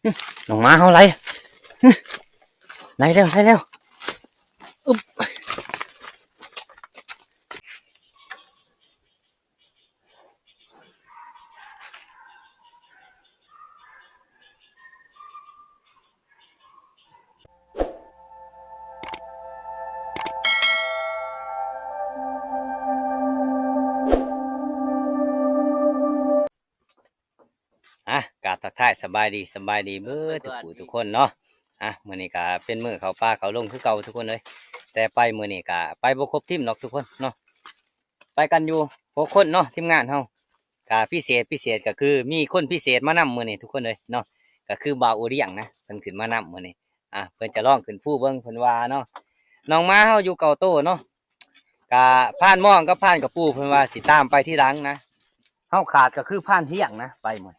ຫຶ ນ້ອງໝາເຮົາໄຫຼ ຫຶ ໄຫຼແລ້ວ ໄຫຼແລ້ວ ອຶບ. ອ່ະ ກາບທັກທາຍສະບາຍດີ ສະບາຍດີເບິດທຸກຜູ້ທຸກຄົນເນາະ. ອ່ະ ມື້ນີ້ກະເປັນມື້ເຂົ້າປ່າເຂົ້າດົງຄືເກົ່າທຸກຄົນເອີຍ, ແຕ່ໄປມື້ນີ້ກະໄປບໍ່ຄົບທີມດອກທຸກຄົນເນາະ. ໄປກັນຢູ່ຫົກຄົນເນາະ ທີມງານເຮົາ. ກະພິເສດ ພິເສດກະຄືມີຄົນພິເສດມານຳມື້ນີ້ທຸກຄົນເອີຍເນາະ, ກະຄືບ່າວໂອດຽງນະ ເພິ່ນຂຶ້ນມານຳມື້ນີ້. ອ່ະ ເພິ່ນຈະລອງຂຶ້ນພູເບິ່ງ ເພິ່ນວ່າເນາະ. ນ້ອງໝາເຮົາຢູ່ເກົ້າໂຕເນາະ, ກະພານມອງກັບພານກະປູເພິ່ນວ່າຊິຕາມໄປທີຫຼັງນະ. ເຮົາຂາດກະຄືພານທ່ຽງນະ ໄປມື້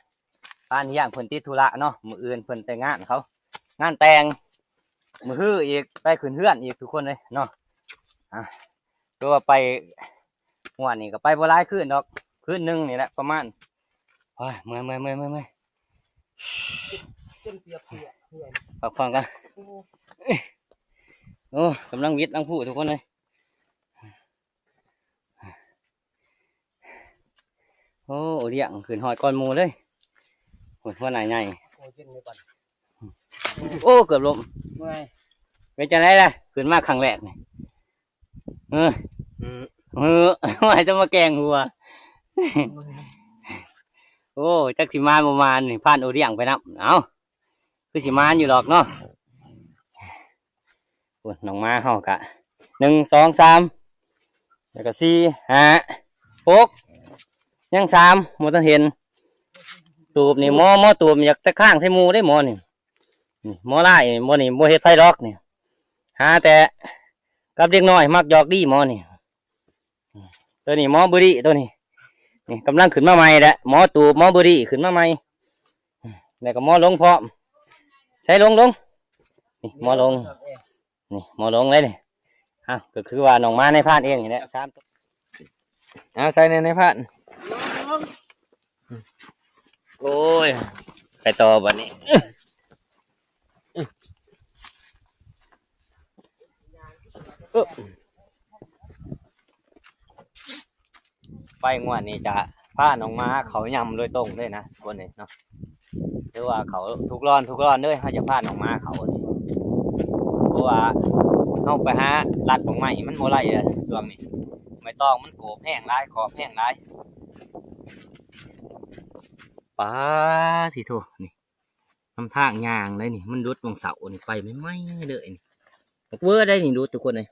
ພານທ່ຽງເພິ່ນຕິດທຸລະເນາະ, ມື້ອື່ນເພິ່ນໄປງານເຂົາ ງານແຕ່ງ, ມື້ຮືອີກໄປຂຶ້ນເຮືອນອີກທຸກຄົນເອີຍເນາະ. ອ່ະ ຄືວ່າໄປ ງວດນີ້ກໍໄປບໍ່ຫຼາຍຄືນດອກ ຄືນໜຶ່ງນີ້ແຫຼະປະມານ. ໂອ້ຍ ເມື່ອຍໆໆໆໆ ຈົນເປີກເພື່ອນ ພັກຜ່ອນກ່ອນ. ໂອ້ ໂອ້ ກຳລັງຫວິດຫຼັງພູທຸກຄົນເອີຍ. ໂອ້ ໂອດຽງຂຶ້ນຮອດກ່ອນໝູ່ເລີຍ. ໂອ້ຍ ຫົວໜ້າໃຫຍ່. ໂອ້ ເຢັນເລີຍບັດ. ໂອ້ ເກືອບລົ້ມ. ເມື່ອຍ. ເປັນຈັ່ງໃດລະ ຂຶ້ນມາຄັ້ງແລກນີ້? ເອີ ອືມ ເອີ ວ່າຈະມາແກງຫົວ. ໂອ້ ຈັກຊິມານບໍ່ມານນີ້ ພານໂອດຽງໄປນຳ. ເອົ້າ ຄືຊິມານຢູ່ດອກເນາະ. ໂອ້ ນ້ອງໝາເຮົາກະ ໜຶ່ງ ສອງ ສາມ ແລ້ວກະ ສີ່ ຫ້າ ຫົກ ຍັງ ສາມ ບໍ່ທັນເຫັນ. ຕູບນີ້ໝໍ ໝໍຕູບຢາກແຕ່ຄ້າງໃສ່ໝູ່ເດ້ໝໍນີ້. ນີ້ໝໍລາຍນີ້ ໝໍນີ້ບໍ່ເຮັດໃຜດອກນີ້ ຫາແຕ່ກັບເດັກນ້ອຍມັກຫຍອກດີໝໍນີ້. ໂຕນີ້ໝໍບຶດີ ໂຕນີ້ ນີ້ກຳລັງຂຶ້ນມາໃໝ່ແຫຼະ ໝໍຕູບ ໝໍບຶດີຂຶ້ນມາໃໝ່. ແລ້ວກໍໝໍຫຼົງພ້ອມ ໃສ່ຫຼົງ ຫຼົງ ນີ້ໝໍຫຼົງ ນີ້ໝໍຫຼົງເລີຍນີ້. ເອົ້າ ກໍຄືວ່ານ້ອງໝານາຍພານເອງນີ້ແຫຼະ ສາມໂຕ. ເອົາ ໃສ່ແດ່ນາຍພານ. ໂອ້ຍ ໄປຕໍ່ບັດນີ້. ອຶບ ໄປງວດນີ້ຈະພານ້ອງໝາເຂົ້າຍ່ຳໂດຍຕົງເລີຍນະ ຄົນນີ້ເນາະ. ຖືວ່າເຂົ້າທຸກລອນ ທຸກລອນເລີຍ ເຮົາຈະພານ້ອງໝາເຂົ້ານີ້ ເພາະວ່າເຮົາໄປຫາລັດໝາກໄມ້ມັນບໍ່ໄດ້ເລີຍຊ່ວງນີ້ ໃບຕອງມັນໂກບແຮງຫຼາຍ ຂອບແຮງຫຼາຍ. ປາດ ໂທ້ ນີ້ ນຳທາງຍ່າງເລີຍນີ້ ມັນຫຼຸດຫວ່າງເສົານີ້ ໄປໃໝ່ໆເລີຍນີ້. ບັກເວີໄດ໋ນີ້ຫຼຸດທຸກຄົນເອີຍ.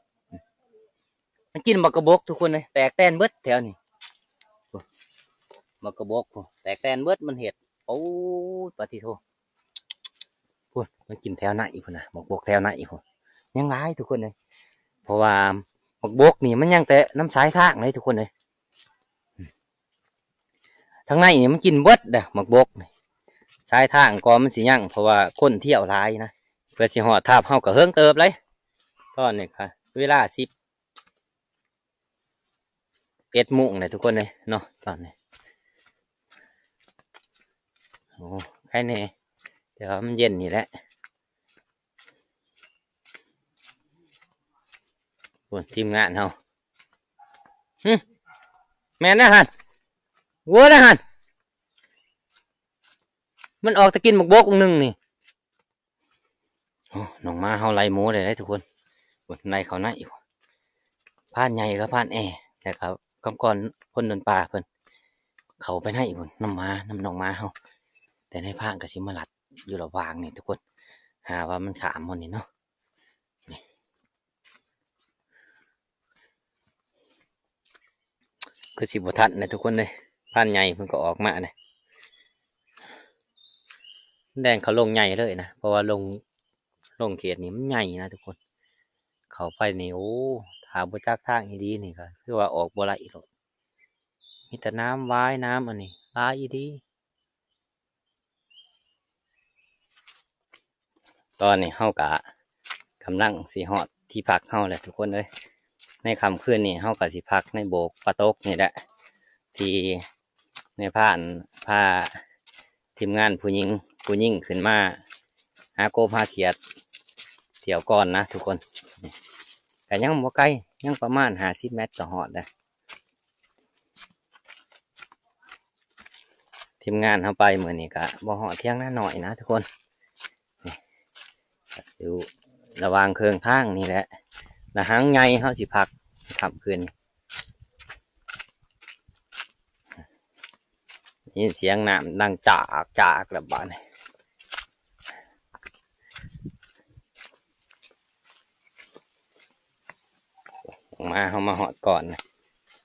ມັນກິນບັກກະບົກທຸກຄົນເອີຍ ແຕກແຕນເບິດແຖວນີ້. ໂອ້ ບັກກະບົກພຸ້ນ ແຕກແຕນເບິດ ມັນເຮັດ ໂອ້ຍ ປາດຕິໂທ ພຸ້ນ ມັນກິນແຖວໃນພຸ້ນນະ ບັກບົກແຖວໃນພຸ້ນ ຍັງຫຼາຍທຸກຄົນເອີຍ. ເພາະວ່າບັກບົກນີ້ມັນຍັງແຕ່ນຳສາຍທາງເດ້ທຸກຄົນເອີຍ. ທາງໃນນີ້ມັນກິນເບິດເດ້ ໝາກບົກນີ້ ສາຍທາງກໍມັນຊິຍັງ ເພາະວ່າຄົນທ່ຽວຫຼາຍນະ ເພື່ອຊິຮອດທັບເຮົາກໍເຫິງເຕີບເລີຍ. ຕອນນີ້ກະເວລາສິບເອັດໂມງແລ້ວທຸກຄົນເອີຍເນາະ ຕອນນີ້. ໂອ້ ໃຄແດ່ ແຕ່ວ່າມັນເຢັນນີ້ແຫຼະ. ໂອ້ ທີມງານເຮົາ ຫຶ ແມ່ນແລ້ວຫັ້ນ ໂວ້ຍແລ້ວຫັ້ນ ມັນອອກແຕ່ກິນໝາກບົກໜຶ່ງນີ້. ໂອ້ ນ້ອງໝາເຮົາໄລ່ໝູໄດ້ເດ້ທຸກຄົນ. ໂອ້ ໄລ່ເຂົ້າໃນຢູ່ ພານໃຫຍ່ກັບພານແອ ແລ້ວກໍກຳກອນຄົນດອນປ່າເພິ່ນເຂົ້າໄປໃນພຸ້ນ ນຳໝາ ນຳນ້ອງໝາເຮົາ. ແຕ່ນາຍພານກໍຊິມາລັດຢູ່ລະຫວ່າງນີ້ທຸກຄົນ ຫາວ່າມັນຂ້າມໝົດນີ້ເນາະ. ນີ້ ຄືຊິບໍ່ທັນເດ້ທຸກຄົນເດ້ ພານໃຫຍ່ເພິ່ນກໍອອກມາເດ້. ແລ່ນເຂົ້າລົງໃຫຍ່ເລີຍນະ ເພາະວ່າລົງ ລົງເຂດນີ້ມັນໃຫຍ່ນະທຸກຄົນ. ເຂົ້າໄປນີ້ ໂອ້ ຖ້າບໍ່ຈັກທາງອີ່ຫຼີນີ້ກໍຄືວ່າອອກບໍ່ໄດ້ໂລດ ມີແຕ່ນ້ຳຫວາຍ ນ້ຳອັນນີ້ຫຼາຍອີ່ຫຼີ. ຕອນນີ້ເຮົາກະກຳລັງຊິຮອດທີ່ພັກເຮົາແລ້ວທຸກຄົນເອີຍ. ໃນຄ່ຳຄືນນີ້ເຮົາກະຊິພັກໃນໂບກປາຕົກນີ້ແຫຼະ ທີ່ນາຍພານພາທີມງານຜູ້ຍິງໄປ ຜູ້ຍິງຂຶ້ນມາຫາກົບຫາຂຽດທ່ຽວກ່ອນນະທຸກຄົນ. ກະຍັງບໍ່ໄກ ຍັງປະມານຫ້າສິບແມັດກໍຮອດແລ້ວ. ທີມງານເຮົາໄປມື້ນີ້ກະບໍ່ຮອດຖຽງນານ້ອຍນະທຸກຄົນ. ນີ້ ຢູ່ລະຫວ່າງເຄິ່ງທາງນີ້ແຫຼະ ລະຫັງໃຫຍ່ເຮົາຊິພັກຄ່ຳຄືນ. ໄດ້ຍິນສຽງນ້ຳດັງຈາກໆ ແລ້ວບາດນີ້ ນ້ອງໝາເຮົາມາຮອດກ່ອນ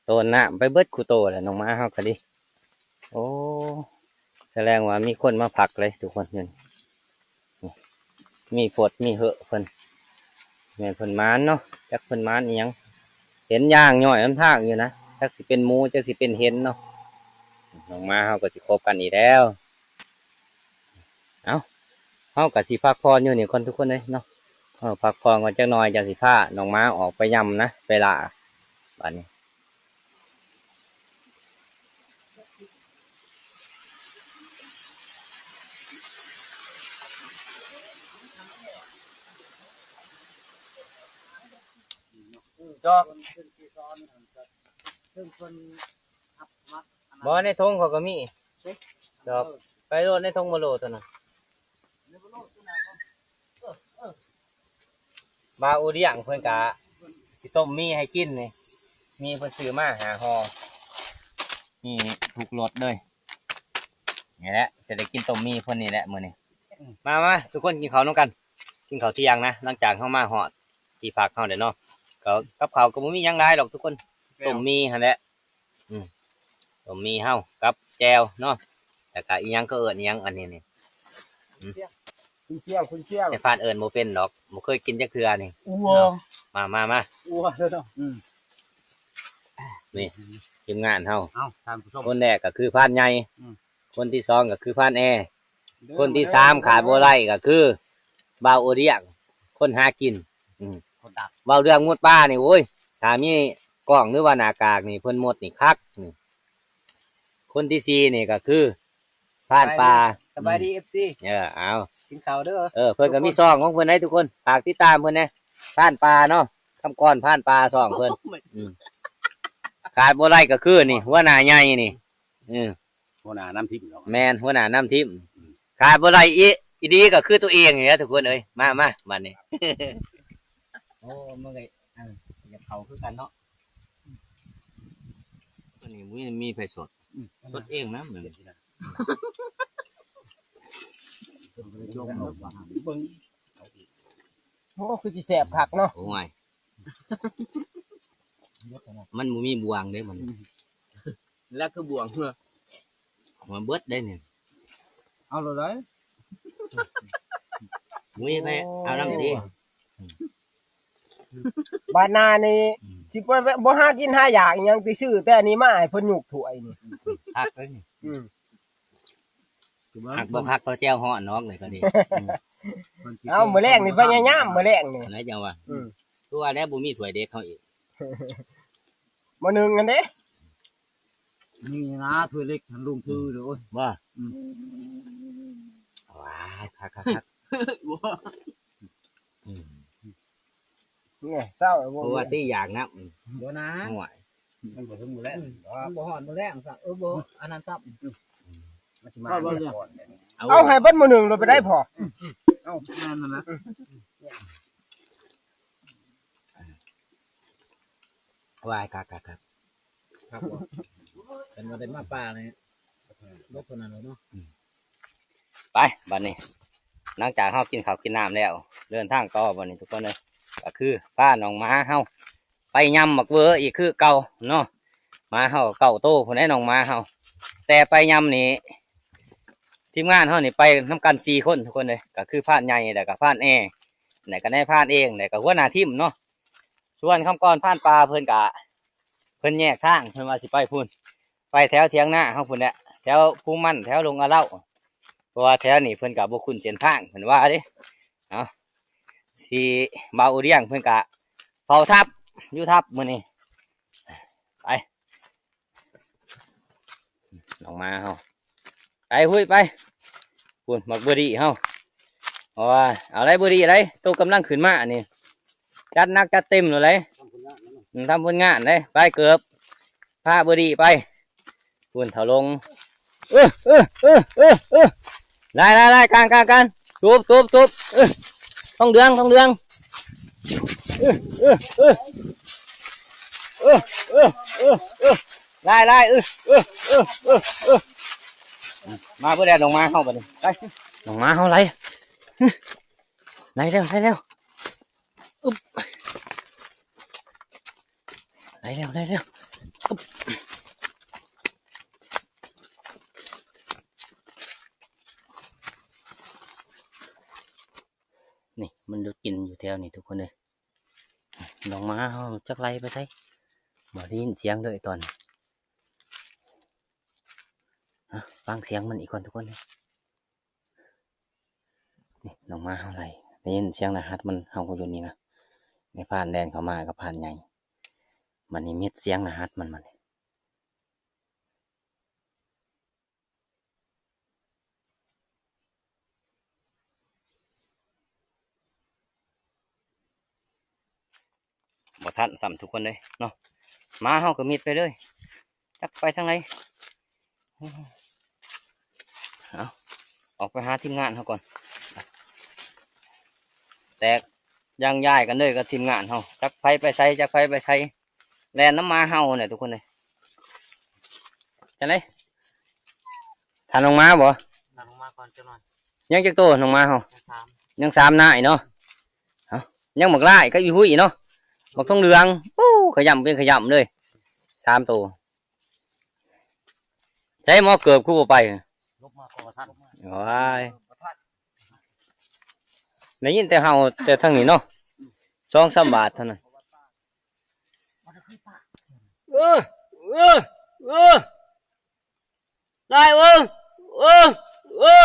ໂຕນນ້ຳໄປເບິດຄູ່ໂຕແລ້ວ ນ້ອງໝາເຮົາກໍດີ. ໂອ້ ສະແດງວ່າມີຄົນມາພັກເລີຍທຸກຄົນ. ນີ້ ມີຟົດມີເຫີເພິ່ນ ແມ່ນເພິ່ນໝານເນາະ ຈັກເພິ່ນໝານອີ່ຫຍັງ ເຫັນຍ່າງຍ້ອຍນຳທາງຢູ່ນະ ຈັກຊິເປັນໝູ ຈັກຊິເປັນເຫັນເນາະ. ນ້ອງໝາເຮົາກໍຊິຄົບກັນອີກແລ້ວ. ເອົ້າ ເຮົາກໍຊິພັກຜ່ອນຢູ່ນີ້ກ່ອນທຸກຄົນເອີຍເນາະ. ເຮົາພັກຜ່ອນກ່ອນຈັກໜ່ອຍ ຈັ່ງຊິພານ້ອງໝາອອກໄປຍ່ຳນະ ໄປລ່າ ບາດນີ້. ດອກ ບໍ່ ໃນຖົງເຂົາກໍມີດອກ. ໄປໂລດ ໃນຖົງໂມໂລຕົວນັ້ນ. ບ່າວອູດຽງເພິ່ນກະຊິຕົ້ມໝີ່ໃຫ້ກິນນີ້ ໝີ່ເພິ່ນຊື້ມາຫ້າຫໍ່ ມີທຸກລົດເລີຍ. ນີ້ແຫຼະ ຊິໄດ້ກິນຕົ້ມໝີ່ເພິ່ນນີ້ແຫຼະມື້ນີ້. ມາ ມາ ທຸກຄົນກິນເຂົ້ານຳກັນ ກິນເຂົ້າທ່ຽງນະ. ຫຼັງຈາກເຮົາມາຮອດທີ່ພັກເຮົາແລ້ວເນາະ ກໍກັບເຂົ້າກໍບໍ່ມີຫຍັງຫຼາຍດອກທຸກຄົນ ຕົ້ມໝີ່ຫັ້ນແຫຼະ. ອືມ ຕົ້ມໝີ່ເຮົາກັບແຈ່ວເນາະ ແລ້ວກະອີ່ຫຍັງ ເຂົາເອີ້ນອີ່ຫຍັງອັນນີ້ນີ້? ອືມ ກຸນຊຽງ ກຸນຊຽງ ແຕ່ພານເອີ້ນບໍ່ເປັນດອກ ບໍ່ເຄີຍກິນຈັກເທື່ອນີ້. ອັ່ວ ເນາະ ມາ ມາ ມາ ອັ່ວເດີເນາະ. ອືມ ນີ້ທີມງານເຮົາ ເອົ້າ ທ່ານຜູ້ຊົມ ຄົນແລກກໍຄືພານໃຫຍ່ ອືມ ຄົນທີສອງກໍຄືພານແອ ເດີ ຄົນທີສາມ ເດີ ຂາດບໍ່ໄດ້ກໍຄືບ່າວໂອດຽງ ຄົນຫາກິນ. ອືມ ຄົນດັງ ເວົ້າເລື່ອງມຸດປ່ານີ້ ໂອ້ຍ ຖ້າມີກ້ອງ ຫຼືວ່າໜ້າກາກນີ້ ເພິ່ນມຸດນີ້ຄັກນີ້. ຄົນທີສີ່ນີ້ກໍຄືພານປ່າ. ສະບາຍດີ ສະບາຍດີ ເອັຟຊີ ເອີ ເອົາ ກິນເຂົ້າເດີ. ເອີ ເພິ່ນກໍມີຊ່ອງຂອງເພິ່ນໃດ໋ທຸກຄົນ ຝາກຕິດຕາມເພິ່ນແດ່ ພານປ່າເນາະ ຄຳກອນພານປ່າ ຊ່ອງເພິ່ນ. ອືມ ຂາດບໍ່ໄດ້ກໍຄືນີ້ ຫົວໜ້າໃຫຍ່ນີ້. ເອີ ຫົວໜ້ານຳທີມເນາະ ແມ່ນ ຫົວໜ້ານຳທີມ. ອືມ ຂາດບໍ່ໄດ້ອີ ອີດີກໍຄືຕົວເອງນີ້ແຫຼະທຸກຄົນເອີຍ. ມາ ມາ ບາດນີ້ ໂອ້ ມັນກໍ ເອີ ຢາກເຂົ້າຄືກັນເນາະ. ອັນນີ້ມີ ມີໄຜສົດ ອືມ ສົດເອງນະ ເປັນຈັ່ງໃດ ເບິ່ງ ໂອ້ ຄືຊິແຊບຄັກເນາະ. ໂອ້ຍ ມັນບໍ່ມີບ່ວງເດ້ມັນ ແລ້ວຄືບ່ວງ ຫົວເບິດໄດ້ນີ້ ເອົາໂລດໄດ໋. ໂອ້ຍ ໄປເອົານຳເດ້ ບາດໜ້ານີ້ ອືມ ຊິບໍ່ ບໍ່ຫາກິນຫາຢາກອີ່ຫຍັງຕິ ຊື້ແຕ່ອັນນີ້ມາໃຫ້ເພິ່ນຍົກຖ້ວຍນີ້ ຄັກເລີຍນີ້. ອືມ ຄັກບໍ່ຄັກກໍແຈ່ວຮ້ອນນອກນີ້ກໍດີ. ອືມ ເອົາ ມື້ແລງນີ້ພະຍາຍາມ ມື້ແລງນີ້ ອັນໃດຈັ່ງວ່າ ອືມ ຄືວ່າແລ້ວບໍ່ມີຖ້ວຍເດັກເຮົາອີກ ມື້ໜຶ່ງຫັ້ນເດ້. ນີ້ນະ ຖ້ວຍເລັກຫັ້ນ ລຸງຖືເດີ. ໂອ້ຍ ບໍ່ ອືມ ວ້າຍ ຄັກໆໆ ບໍ່ ອືມ ນີ້ເຊົ້າ ເພາະວ່າຕິຢາກນຳ ບໍ່ນະ ໂອ້ຍ ມັນບໍ່ເຖິງມື້ແລງ ອືມ ມັນບໍ່ຮອດມື້ແລງຊະ ເອີ ບໍ່ ອັນນັ້ນຊະ ມັນຊິມາກ່ອນ. ເອົາ ເອົາໃຫ້ເບິດມື້ໜຶ່ງໂລດໄປໄດ້ພໍ. ເອົ້າ ແມ່ນນັ້ນນະ ອືມ ວ້າຍ ຄັກໆໆ ຄັກບໍ່ ເພິ່ນວ່າໄດ້ມາປ່ານີ້ ເບິດເທົ່ານັ້ນແຫຼະເນາະ. ອືມ ໄປ ບາດນີ້ ຫຼັງຈາກເຮົາກິນເຂົ້າກິນນ້ຳແລ້ວ ເດີນທາງຕໍ່ບາດນີ້ທຸກຄົນເອີຍ ກໍຄືພານ້ອງໝາເຮົາໄປຍຳໝາກເຫວີອີກຄືເກົ່າເນາະ. ໝາເຮົາເກົ້າໂຕພຸ້ນແຫຼະ ນ້ອງໝາເຮົາ ແຕ່ໄປຍຳນີ້ ທີມງານເຮົານີ້ໄປນຳກັນສີ່ຄົນທຸກຄົນເອີຍ ກໍຄືພານໃຫຍ່ ແລ້ວກໍພານແອ ແລ້ວກໍນາຍພານເອງ ແລ້ວກໍຫົວໜ້າທີມເນາະ. ສ່ວນຄຳກອນພານປ່າເພິ່ນກະ ເພິ່ນແຍກທາງ ເພິ່ນວ່າຊິໄປພຸ້ນ ໄປແຖວຖຽງນາເຮົາພຸ້ນແຫຼະ ແຖວພູມັນ ແຖວດົງອະເລົາ ເພາະວ່າແຖວນີ້ເພິ່ນກະບໍ່ຄຸ້ນເສັ້ນທາງ ເພິ່ນວ່າເດ້. ເອົາ ທີ່ບ່າວໂອດຽງເພິ່ນກະເຝົ້າທັບ ຢູ່ທັບມື້ນີ້ ໄປ ນ້ອງໝາເຮົາ ໄປ ຫຸ້ຍ ໄປ. ພຸ້ນ ບັກເບີດີ້ເຮົາ ໂອ້ຍ ເອົາໄດ໋ເບີດີ້ໄດ໋ ໂຕກຳລັງຂຶ້ນມານີ້ ຈັດໜັກຈັດເຕັມໂລດເດ ທຳຜົນງານເນາະ ອືມ ທຳຜົນງານເດ້ ໄປເກີບ ພາເບີດີ້ໄປ ພຸ້ນເຖົ້າລົງ ເອີ ເອີ ເອີ ເອີ ເອີ ໄລ່ ໄລ່ ໄລ່ ກາງ ກາງ ກາງ ຕູບ ຕູບ ຕູບ ເອີ ທອງເຫຼືອງ ທອງເຫຼືອງ ເອີ ເອີ ເອີ ເອີ ເອີ ເອີ ເອີ ໄລ່ ໄລ່ ເອີ ເອີ ເອີ ເອີ ເອີ ມາເບິ່ງແດ່ ນ້ອງໝາເຮົາບັດນີ້ ໄປ ນ້ອງໝາເຮົາໄລ່ ໄລ່ແລ້ວ ໄລ່ແລ້ວ ອຶບ ໄລ່ແລ້ວ ໄລ່ແລ້ວ ອຶບ ນີ້ມັນຢູ່ກິນຢູ່ແຖວນີ້ທຸກຄົນເອີຍ ນ້ອງໝາເຮົາຈັກໄລ່ໄປໃສ ບໍ່ໄດ້ຍິນສຽງເລີຍຕອນນີ້ ອະ ຟັງສຽງມັນອີກກ່ອນທຸກຄົນເອີຍ. ນີ້ນ້ອງໝາເຮົາໄລ່ ໄດ້ຍິນສຽງລະຫັດມັນເຫົ່າຢູ່ນີ້ນະ ໃນພານແລ່ນເຂົ້າມາກັບພານໃຫຍ່ ມັນນິມິດສຽງລະຫັດມັນ ມັນ ບໍ່ທັນຊ້ຳທຸກຄົນເລີຍເນາະ ໝາເຮົາກໍມິດໄປເລີຍ ຈັກໄປທາງໃດ ເອົາ ອອກໄປຫາທີມງານເຮົາກ່ອນ ແຕກຢ່າງຢາຍກັນເລີຍກັບທີມງານເຮົາ ຈັກໃຜໄປໃສ ຈັກໃຜໄປໃສ ແລ່ນນຳໝາເຮົາແຫຼະທຸກຄົນເອີຍ ຈັ່ງໃດ ທ່ານນ້ອງໝາບໍ່ ທ່ານນ້ອງໝາກ່ອນຈັກໜ້ອຍ ຍັງຈັກໂຕນ້ອງໝາເຮົາ ຍັງສາມ ຍັງສາມນາຍເນາະ ເອົ້າ ຍັງບັກຫຼ້າຍກັບອີຮຸ້ຍເນາະ ບັກທອງເຫຼືອງ ໂອ້ ຂະຫຍ້ຳເປັນຂະຫຍ້ຳເລີຍ ສາມໂຕ ໃສໝໍເກີບຄືບໍ່ໄປ ຫຼົບມາກໍບໍ່ທັນ ໂອ້ຍ ບໍ່ທັນ ໄດ້ຍິນແຕ່ເຫົ່າແຕ່ທາງນີ້ເນາະ ສອງສາມບາດເທົ່ານັ້ນ ເອີ ເອີ ເອີ ຫຼາຍເອີ ເອີ ເອີ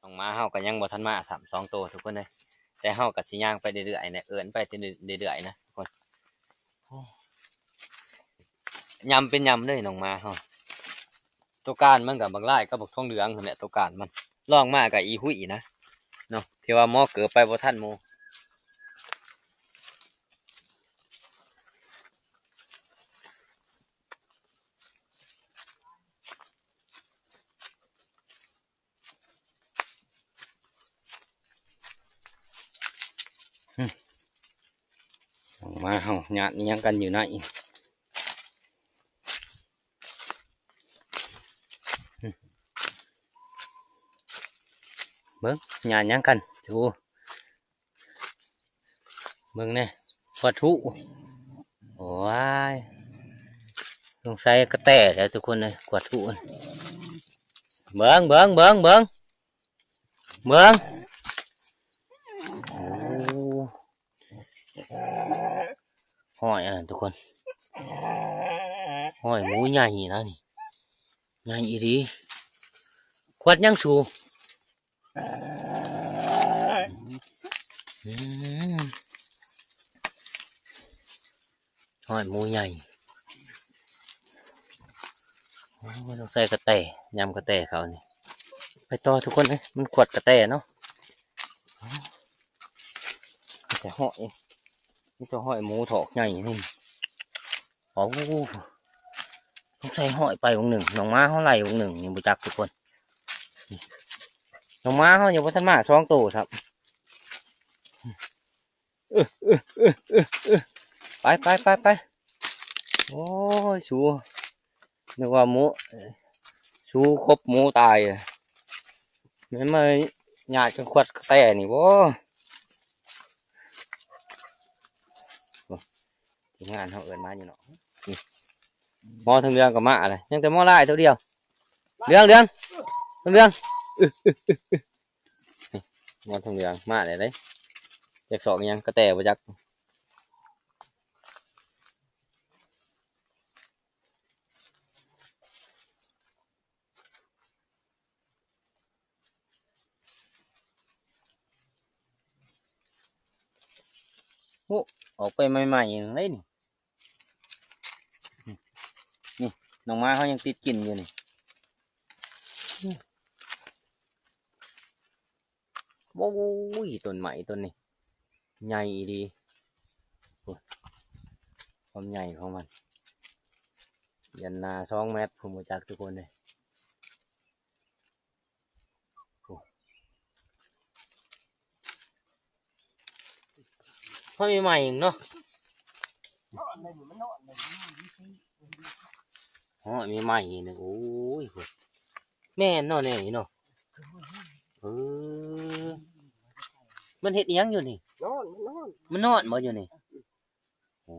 ນ້ອງໝາເຮົາກໍຍັງບໍ່ທັນມາຊ້ຳສອງໂຕທຸກຄົນເອີຍ ແຕ່ເຮົາກໍຊິຍ່າງໄປເລື້ອຍໆແຫຼະ ເອີ້ນໄປແຕ່ເລື້ອຍໆນະທຸກຄົນ ໂອ້ ຍຳເປັນຍຳເລີຍນ້ອງໝາເຮົາ ໂຕການມັນກໍບັກຫຼ້າຍກັບບັກທອງເຫຼືອງຫັ້ນແຫຼະ ໂຕການມັນ ລອງມາກໍອີຮຸ້ຍນະເນາະ ທີ່ວ່າໝໍເກີບໄປບໍ່ທັນໝູ່ ອອກມາເຮົາຍາດອີ່ຫຍັງກັນຢູ່ໃນ ເບິ່ງຍາດຫຍັງກັນ ໂອ້ ເບິ່ງແດ່ ກວາດທຸ ໂອ້ຍ ສົງໄສກະແຕແຫຼະທຸກຄົນເອີຍ ກວາດທຸ ເບິ່ງ ເບິ່ງ ເບິ່ງ ເບິ່ງ ເບິ່ງ ໂອ້ ຮ້ອຍອັນນັ້ນທຸກຄົນ ຮ້ອຍໝູໃຫຍ່ນະນີ້ ໃຫຍ່ອີ່ຫຼີ ກວາດຫຍັງສູ ອືມ ຮອດໝູໃຫຍ່ ໂອ້ ຕ້ອງໃສ່ກະແຕ ຍຳກະແຕເຂົານີ້ ໄປຕໍ່ທຸກຄົນເອີຍ ມັນຂວດກະແຕເນາະ ມີແຕ່ຮອຍ ມີແຕ່ຮອຍໝູຖອກໃຫຍ່ນີ້ ໂອ້ ຕ້ອງໃສ່ຮອຍໄປວງໜຶ່ງ ນ້ອງໝາເຮົາໄລ່ວງໜຶ່ງນີ້ ບໍ່ຈັກທຸກຄົນ ນ້ອງໝາເຮົາຍັງບໍ່ທັນມາສອງໂຕຊ້ຳ ເອີ ເອີ ເອີ ເອີ ເອີ ໄປ ໄປ ໄປ ໄປ ໂອ້ຍ ສູ ນຶກວ່າໝູ ສູຄົບໝູຕາຍ ແມ່ນມາຍາດກັນຂວດກະແຕນີ້ບໍ ໂອ້ ທີມງານເຮົາເອີ້ນມາຢູ່ເນາະ ນີ້ ໝໍທອງເຫຼືອງກໍມາແລ້ວ ຍັງແຕ່ໝໍຫຼ້າຍໂຕດຽວ ເຫຼືອງ ເຫຼືອງ ເຫຼືອງ ນີ້ ໝໍທອງເຫຼືອງມາແລ້ວເດ້ ຈັກຊອກອີ່ຫຍັງ ກະແຕບໍ່ຈັກ ໂອ້ ອອກໄປໃໝ່ໆເດ້ນີ້ ນີ້ ນ້ອງໝາເຮົາຍັງຕິດກິນຢູ່ນີ້ ນີ້ ໂອ້ຍ ຕົ້ນໄມ້ຕົ້ນນີ້ໃຫຍ່ອີ່ຫຼີ ໂອ້ຍ ຄວາມໃຫຍ່ຂອງມັນ ຍານໜ້າສອງແມັດພຸ້ນ ບໍ່ຈັກທຸກຄົນເດ້. ໂອ້ ພໍໃໝ່ໆເນາະ ເນາະ ໃໝ່ໆນີ້ ໂອ້ຍ ໂອ້ ແມ່ນເນາະ ແນວນີ້ເນາະ ເອີ ມັນເຮັດອີ່ຫຍັງຢູ່ນີ້? ນອນ ມັນນອນ ມັນນອນບໍ່ຢູ່ນີ້? ໂອ້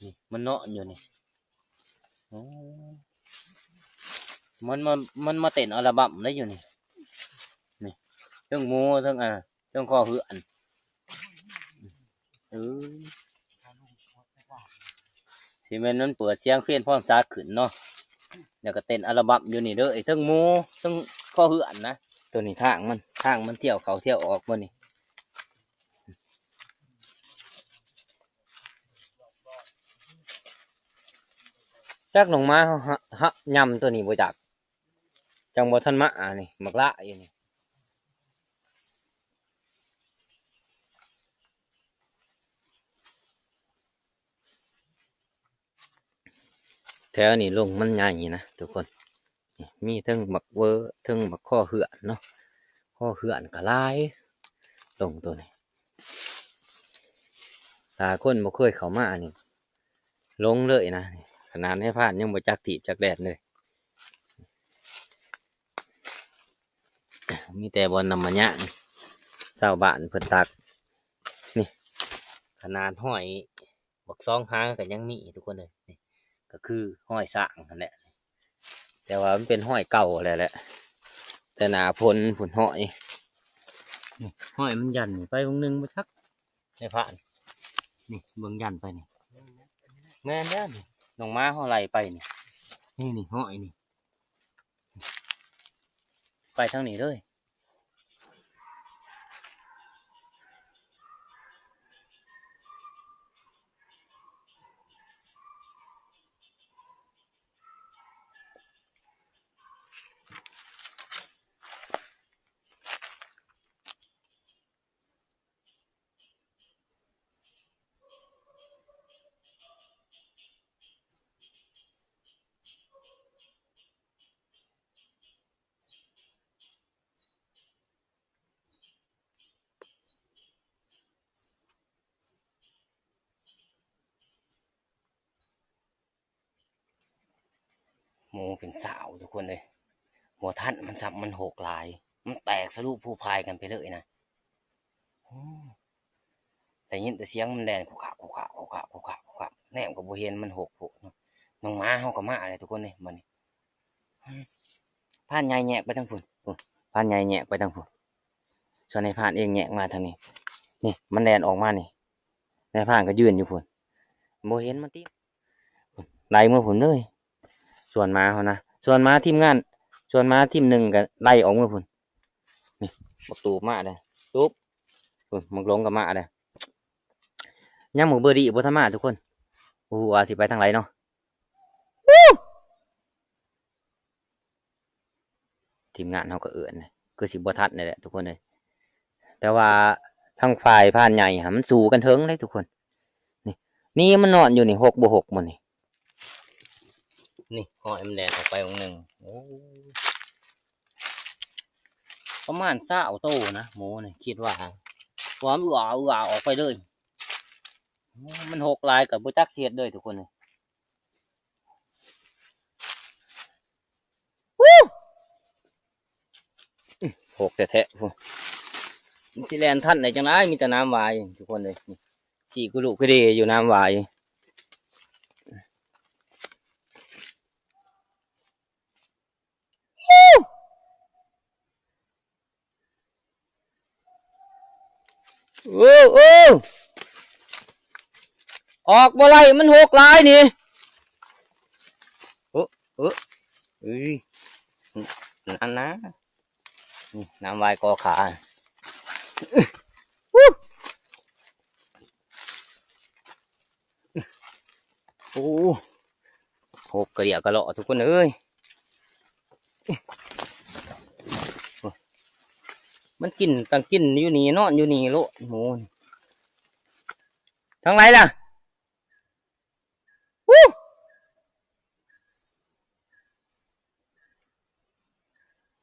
ນີ້ມັນນອນຢູ່ນີ້ ໂອ້ ມັນມາ ມັນມາເຕັ້ນອັລບັມໄດ້ຢູ່ນີ້ ນີ້ ເທິງໝູ ເທິງ ອ່າ ເທິງຄໍເຮືອນ ເອີ ຊິແມ່ນມັນເປີດສຽງເພງພອນສາກຂຶ້ນເນາະ ແລ້ວກໍເຕັ້ນອັລບັມຢູ່ນີ້ເດີ ເທິງໝູ ເທິງຄໍເຮືອນນະ ໂຕນີ້ທາງມັນ ທາງມັນທ່ຽວເຂົ້າທ່ຽວອອກບໍ່ນີ້? ຈັກນ້ອງໝາເຮົາ ເຮົາ ເຮົາ ຫຍ້ຳໂຕນີ້ບໍ່ຈັກ ຈັ່ງບໍ່ທັນມາ ອັນນີ້ ໝາກລະຢູ່ນີ້ ແຖວນີ້ລົງມັນໃຫຍ່ນະທຸກຄົນ ນີ້ມີເທິງບັກເວີ ເທິງບັກຄໍເຮືອນເນາະ ຄໍເຮືອນກໍຫຼາຍ ລົງໂຕນີ້ ຖ້າຄົນບໍ່ເຄີຍເຂົ້າມານີ້ ຫຼົງເລີຍນະ ຂະໜາດນາຍພານຍັງບໍ່ຈັກທີບຈັກແດນເລີຍ ມີແຕ່ບ່ອນນຳມາຍາງ ຊາວບ້ານເພິ່ນຕັກ ນີ້ ຂະໜາດຮອຍບັກຊອງຫາກໍຍັງມີທຸກຄົນເອີຍ ນີ້ກໍຄືຮອຍຊ້າງຫັ້ນແຫຼະ ແຕ່ວ່າມັນເປັນຮອຍເກົ່າແລ້ວແຫຼະ ແຕ່ໜ້າຝົນພຸ້ນຮອຍ ນີ້ຮອຍມັນຢັນນີ້ໄປວງໜຶ່ງບໍ່ຈັກ ນາຍພານ ນີ້ເບິ່ງຢັນໄປນີ້ ແມ່ນແລ້ວນີ້ ນ້ອງໝາເຮົາໄລ່ໄປນີ້ ນີ້ ນີ້ຮອຍນີ້ ໄປທາງນີ້ເລີຍ หมู่เป็นสาวทุกคนเลย บ่ทันมันซ้ำ มันหกหลาย มันแตกสะลุผู้พายกันไปเลยนะ โอ้ ได้ยินแต่เสียงมันแล่นคุกคะ คุกคะ คุกคะ คุกคะ คุกคะ แนมก็บ่เห็น มันหกโพดเนาะ น้องหมาเฮาก็มาแล้วทุกคนเลย บัดนี้ พรานใหญ่แยกไปทางพุ้น พุ้น พรานใหญ่แยกไปทางพุ้น ส่วนนายพรานเองแยกมาทางนี้ นี่ มันแล่นออกมานี่ นายพรานก็ยืนอยู่พุ้น บ่เห็นมันติ ไล่เมือพุ้นเลย ส่วนหมาเขานะ ส่วนหมาทีมงาน ส่วนหมาทีมหนึ่งก็ไล่ออกเมือพุ้น นี่ บักตูบมาเด้อ ตูบ พุ้น บักหลงก็มาเด้อ ยังบักเบอร์ดี้บ่ทันมาทุกคน บ่ฮู้ว่าสิไปทางใดเนาะ ทีมงานเฮาก็เอิ้น คือสิบ่ทันนี่แหละทุกคนเอ้ย แต่ว่าทางฝ่ายพรานใหญ่หั้นมันสู้กันเถิงเลยทุกคน นี่ นี่มันนอนอยู่นี่ หกบ่หกมื้อนี่ นี่ ห้อยมันแล่นออกไปมื้อหนึ่ง โอ้ ประมาณซาวโตนะ หมูนี่ คิดว่า เพราะว่ามันเอื้อเอื้อออกไปเลย โอ้ มันหกหลายก็บ่จักสิเฮ็ดเลยทุกคนเอ้ย หกแท้ๆ พุ้น มันสิแล่นทันได้จั่งใด มีแต่น้ำหวายทุกคนเอ้ย นี่ สิกุลุกะเดอยู่น้ำหวาย โอ้ โอ้ ออกบ่ไล่ มันหกหลายนี่ โอ้ โอ้ เอ้ย นั่นนะ นี่ น้ำหวายกอขา โอ้ หกกะเหลี่ยกะเลาะทุกคนเอ้ย โอ้ ມັນກິນ ຕັ້ງກິນຢູ່ນີ້ ນອນຢູ່ນີ້ໂລດ ໝູນີ້. ທາງໃດລະ? ວູ້!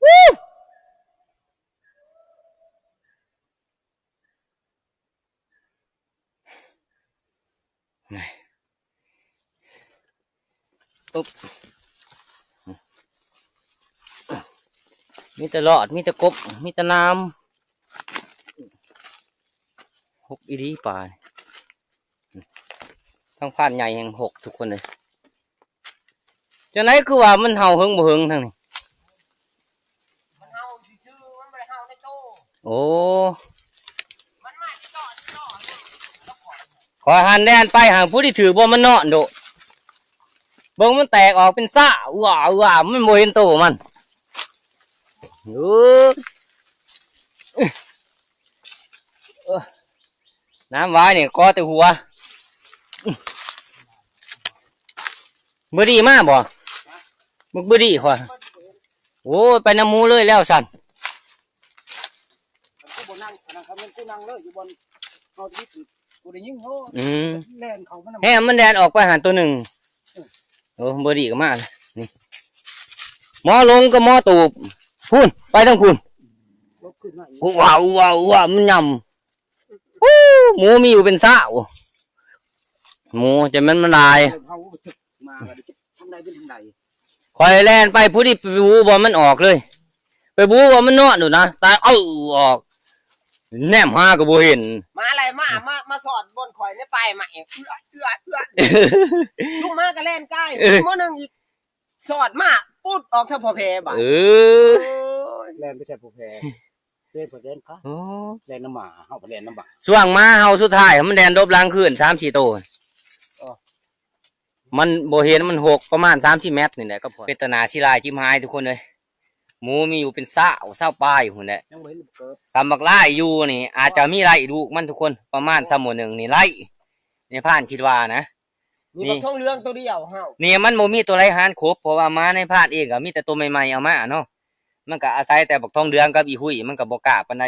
ວູ້! ປຸບ ມີແຕ່ຫຼອດ ມີແຕ່ກົບ ມີແຕ່ນ້ຳ ຫົກອີ່ຫຼີປານີ້. ທາງພານໃຫຍ່ແຮ່ງຫົກທຸກຄົນເອີຍ. ຈັ່ງໃດຄືວ່າມັນເຫົ່າເຫິງບໍ່ເຫິງທາງນີ້? ມັນເຫົ່າຊື່ໆ ມັນບໍ່ໄດ້ເຫົ່າໃນໂຕ. ໂອ້ ມັນມາຊິເຈາະຊິເຈາະ ຂ້ອຍຫັ້ນແລ່ນໄປຫາຜູ້ທີ່ຖືກບໍ່ ມັນນອນໂດະ. ເບິ່ງມັນແຕກອອກເປັນຊ້າ ອືອ ອືອ ມັນບໍ່ເຫັນໂຕມັນ. ເອີ ເອີ ນ້ຳຫວາຍນີ້ກໍແຕ່ຫົວ. ເບີດີ້ມາບໍ່? ບັກເບີດີ້ຂ້ອຍ. ໂອ້ຍ ໄປນຳໝູເລີຍແລ້ວຊັ້ນ. ມັນຄືບໍ່ນັ່ງ ອັນນັ້ນ ຄັນແມ່ນກູນັ່ງເລີຍຢູ່ບ່ອນເຮົາທີ່ ກູໄດ້ຍິງເນາະ. ອືມ ແລ່ນເຂົ້າມານຳ ແຮມມັນແລ່ນອອກໄປຫັ້ນໂຕໜຶ່ງ. ເອີ ໂອ້ ບໍ່ດີກໍມານີ້ ໝໍລົງກັບໝໍຕູບ ພຸ້ນ ໄປທາງພຸ້ນ ອຸວາ ອຸວາ ອຸວາ ມັນຫຍ້ຳ. ໂອ້ ໝູມີຢູ່ເປັນຊາວ ໝູ ຈະແມ່ນມັນຫຼາຍ. ເຮົາມາກໍໄດ້ເກັບທາງໃດເປັນທາງໃດ. ຂ້ອຍແລ່ນໄປພຸ້ນ ໄປບູບ່ອນມັນອອກເລີຍ ໄປບູບ່ອນມັນນອນໂດດນະ ຕາຍ ເອົາອອກ ແນມຫາກໍບໍ່ເຫັນ. ມາໄລ ມາ ມາ ມາສອດບ່ອນຂ້ອຍໃນປາຍໄມ້ ເອື້ອ ເອື້ອ ເອື້ອ ລຸກມາກໍແລ່ນກາຍ ເອີ ມື້ໜຶ່ງອີກ ສອດມາປຸດອອກທາງພໍ່ແພບາດ. ເອີ ໂອ້ຍ ແລ່ນໄປໃສ່ພໍ່ແພ ເດ້ ເພິ່ນແລ່ນກາຍ ໂອ້ ແລ່ນນຳໝາ ເຮົາກໍແລ່ນນຳໝາ. ຊ່ວງໝາເຮົາສຸດທ້າຍ ມັນແລ່ນຫຼົບຫຼັງຄືນສາມສີ່ໂຕ ເອີ ມັນບໍ່ເຫັນ ມັນຫົກປະມານສາມສີ່ແມັດນີ້ແຫຼະ. ກໍພໍ ເປັນຕາໜ້າເສຍດາຍຈິບຫາຍທຸກຄົນເອີຍ ໝູມີຢູ່ເປັນຊາວ ຊາວປາຍພຸ້ນແຫຼະ. ຍັງບໍ່ເຫັນເກີບ ຄັນບັກຫຼາຍຢູ່ນີ້ ອາດຈະມີໄລ່ລູກມັນທຸກຄົນ ປະມານຊຳໂມງໜຶ່ງນີ້ໄລ່ ໃນພານຄິດວ່ານະ. ມີບັກທອງເຫຼືອງໂຕດຽວເຮົານີ້ ມັນບໍ່ມີໂຕໃດຫານຄົບ ເພາະວ່າໝາໃນພານເອງກໍມີແຕ່ໂຕໃໝ່ໆເອົາມາເນາະ ມັນກໍອາໄສແຕ່ບັກທອງເຫຼືອງກັບອີຫຸ້ຍ ມັນກໍບໍ່ກ້າປານໃດ.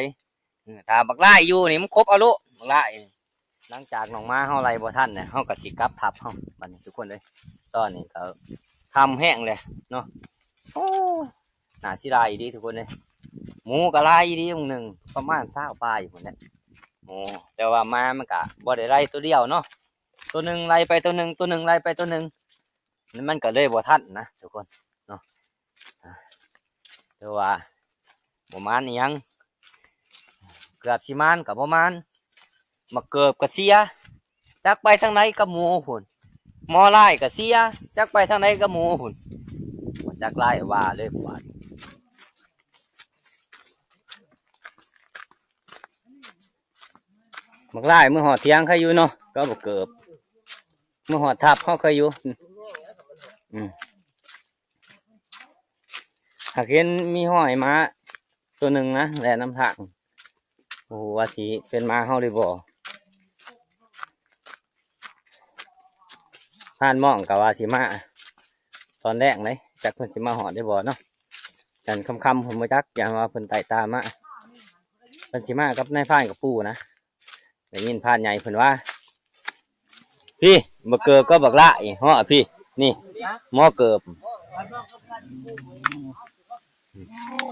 ເອີ ຖ້າບັກຫຼາຍຢູ່ນີ້ມັນຄົບເອົາໂລດ ບັກຫຼາຍ. ຫຼັງຈາກນ້ອງໝາເຮົາໄລ່ບໍ່ທັນແລ້ວ ເຮົາກໍຊິກັບທັບເຮົາບັດນີ້ທຸກຄົນເອີຍ. ຕອນນີ້ກໍຄ່ຳແຮງແລ້ວເນາະ. ໂອ້ ໜ້າເສຍດາຍອີ່ຫຼີທຸກຄົນເອີຍ ໝູກໍຫຼາຍອີ່ຫຼີ ມື້ໜຶ່ງປະມານຊາວປາຍພຸ້ນແຫຼະ ໝູ ແຕ່ວ່າໝາມັນກໍບໍ່ໄດ້ໄລ່ໂຕດຽວເນາະ ໂຕໜຶ່ງໄລ່ໄປໂຕໜຶ່ງ ໂຕໜຶ່ງໄລ່ໄປໂຕໜຶ່ງ ມັນກໍເລີຍບໍ່ທັນນະທຸກຄົນເນາະ. ຖືວ່າບໍ່ໝານອີ່ຫຍັງ ເກືອບຊິໝານກໍບໍ່ໝານ. ໝາກເກີບກໍເສຍ ຈັກໄປທາງໃດກັບໝູພຸ້ນ ໝໍລາຍກໍເສຍ ຈັກໄປທາງໃດກັບໝູພຸ້ນ. ບໍ່ຈັກຫຼາຍວ່າເລີຍບາດ. ບັກຫຼາຍ ເມື່ອຮອດຖຽງໃຄຢູ່ເນາະ ກໍບໍ່ເກີບ ເມື່ອຮອດທັບເຮົາໃຄຢູ່. ອືມ ຫາກເຫັນມີຮອຍໝາໂຕໜຶ່ງນະ ແລ່ນນຳທາງ ບໍ່ຮູ້ວ່າຊິເປັນໝາເຮົາຫຼືບໍ່. ພານໝ້ອງກໍວ່າຊິມາຕອນແລງເດ້ ຈັກເພິ່ນຊິມາຮອດຫຼືບໍ່ເນາະ. ຈັ່ງຄ່ຳໆ ເພິ່ນບໍ່ຈັກ ຢ້ານວ່າເພິ່ນໄຕ່ຕາມາ ເພິ່ນຊິມາກັບນາຍພານກັບປູ່ນະ. ໄດ້ຍິນພານໃຫຍ່ເພິ່ນວ່າ ພີ້ ບັກເກີບກັບບັກຫຼາຍ ເຫາະພີ້ ນີ້ ໝໍເກີບ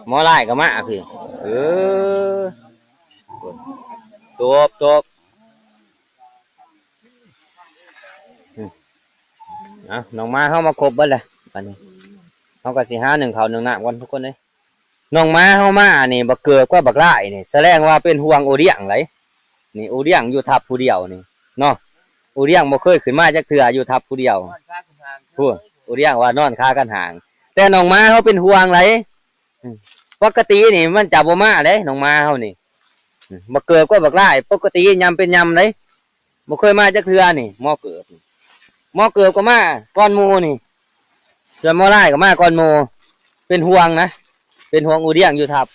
ໝໍລາຍກໍມາພີ້. ເອີ ຕົບ ຕົບ. ອືມ ເອົາ ນ້ອງໝາເຮົາມາຄົບເບິດແລ້ວ ບາດນີ້ເຮົາກໍຊິຫາໜຶ້ງເຂົ້າໜຶ້ງນ້ຳກ່ອນທຸກຄົນເອີຍ. ນ້ອງໝາເຮົາມານີ້ ບັກເກີບກັບບັກຫຼາຍນີ້ ສະແດງວ່າເປັນຫ່ວງໂອດຽງໄດ໋. ນີ້ໂອດຽງຢູ່ທັບຜູ້ດຽວນີ້ເນາະ ໂອດຽງບໍ່ເຄີຍຂຶ້ນມາຈັກເທື່ອ ຢູ່ທັບຜູ້ດຽວ. ພຸ້ນ ໂອດຽງວ່ານອນຂາກັນຫາງ ແຕ່ນ້ອງໝາເຮົາເປັນຫ່ວງໄດ໋. ອືມ ປົກກະຕິນີ້ມັນຈະບໍ່ມາເດ້ ນ້ອງໝາເຮົານີ້. ອືມ ບັກເກີບກັບບັກຫຼາຍ ປົກກະຕິຍາມເປັນຍາມໄດ໋ ບໍ່ເຄີຍມາຈັກເທື່ອນີ້ ໝໍເກີບ ໝໍເກີບກໍມາກ່ອນໝູ່ນີ້ ສ່ວນໝໍລາຍກໍມາກ່ອນໝູ່. ເປັນຫ່ວງນະ ເປັນຫ່ວງໂອດຽງຢູ່ທັບ.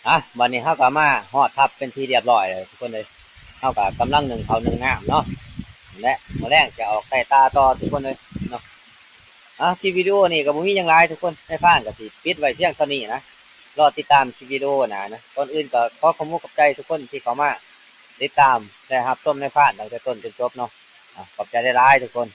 ອ່ະ ບັດນີ້ເຮົາກໍມາຮອດທັບເປັນທີ່ຮຽບຮ້ອຍແລ້ວທຸກຄົນເອີຍ. ເຮົາກໍກຳລັງໜຶ້ງເຂົ້າໜຶ້ງນ້ຳເນາະ ແລະ ມື້ແລງຈະອອກໄຕ່ຕາຕໍ່ທຸກຄົນເອີຍເນາະ. ອ່ະ ຄລິບວິດີໂອນີ້ກໍບໍ່ມີຫຍັງຫຼາຍທຸກຄົນ, ນາຍພານກໍຊິປິດໄວ້ພຽງເທົ່ານີ້ນະ. ລໍຕິດຕາມຄລິບວິດີໂອໜ້ານະ. ກ່ອນອື່ນກໍຂໍຂອບອົກຂອບໃຈທຸກຄົນທີ່ເຂົ້າມາຕິດຕາມ ແລະ ຮັບຊົມນາຍພານຕັ້ງແຕ່ຕົ້ນຈົນຈົບເນາະ. ອ່ະ ຂອບໃຈຫຼາຍໆທຸກຄົນ.